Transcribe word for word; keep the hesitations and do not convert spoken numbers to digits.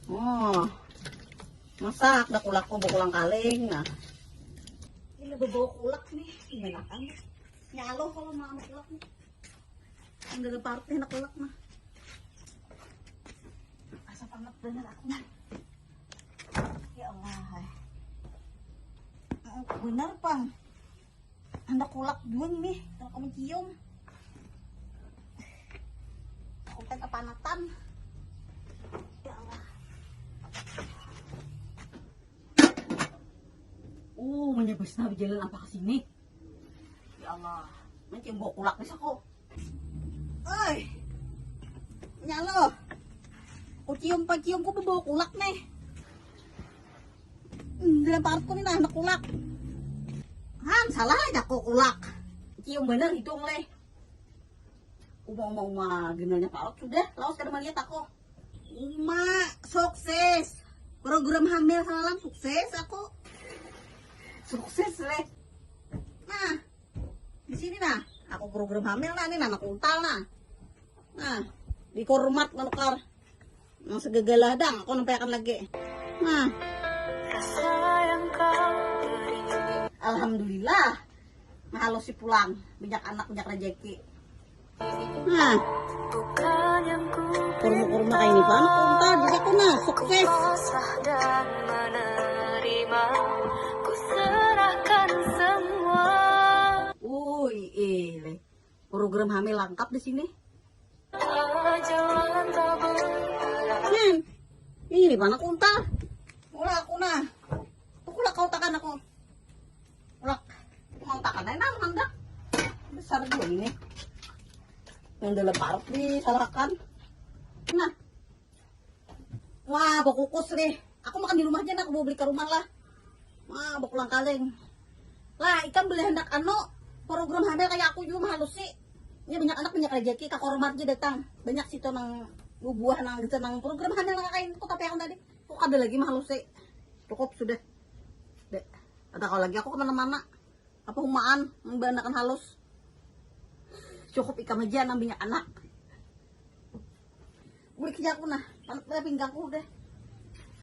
Oh, masak dah kulakku, bawa kulang kaling. Nah, ini bawa kulak nih, gimana kan? Nyaloh kalau mau kulak nih. Enggak ada partai nak kulak mah. Asa panas bener aku mah. Ya Allah. Bener pang. Anak kulak juang nih, kalau kamu cium. Aku kan kepanatan. Ya Allah. Uh, menyebesna berjalan apa ke sini? Ya Allah, mencium bau kulak bisa kok. Oi, nyalo. Ku cium panciumku bau kulak nih. Hmm, dalam parutku nih nah, anak kulak. Han, salah aja kok kulak. Cium bener hidung leh. Uma uma uma, genelnya parut sudah, lawas kada melihat aku. Uma, sukses. Program hamil semalam sukses aku. Sukses leh. Nah, di sini nah, aku program hamil nah, ini anak untal nah. Nah, di kormat manukar. Nang segagalah dang, aku nampai akan lagi. Nah. Alhamdulillah. Mahalusi pulang, banyak anak, banyak rezeki. Nah. Kurma-kurma kayak ini banget, untal, jadi aku nah, sukses. Pasrah dan menerima, ku serahkan semua. Ui, eh, leh. Program hamil lengkap di sini. Jalan tak berarah. Nen, ini mana kuntal? Mula aku nah. Aku lah kau takan aku. Ulak. Mau takan aja nah, handak. Besar juga ini. Yang dalam parut disalahkan. Nah. Wah, bakukus leh. Aku makan di rumah aja nah, aku bawa beli ke rumah lah. Wah, bakulang kaling. Lah, ikam boleh hendak anu, program hamil kayak aku juga mahalusi. Ya banyak anak banyak rezeki, ka kormat aja datang. Banyak situ nang bubuah nang gitu nang program hamil nang kain aku tapi aku tadi. Aku kada lagi mahalusi. Cukup sudah. Dek, ada kau lagi aku kemana-mana. Apa humaan, membanakan halus. Cukup ikam aja nang banyak anak. Bulik aja aku nah, panas pada pinggangku deh.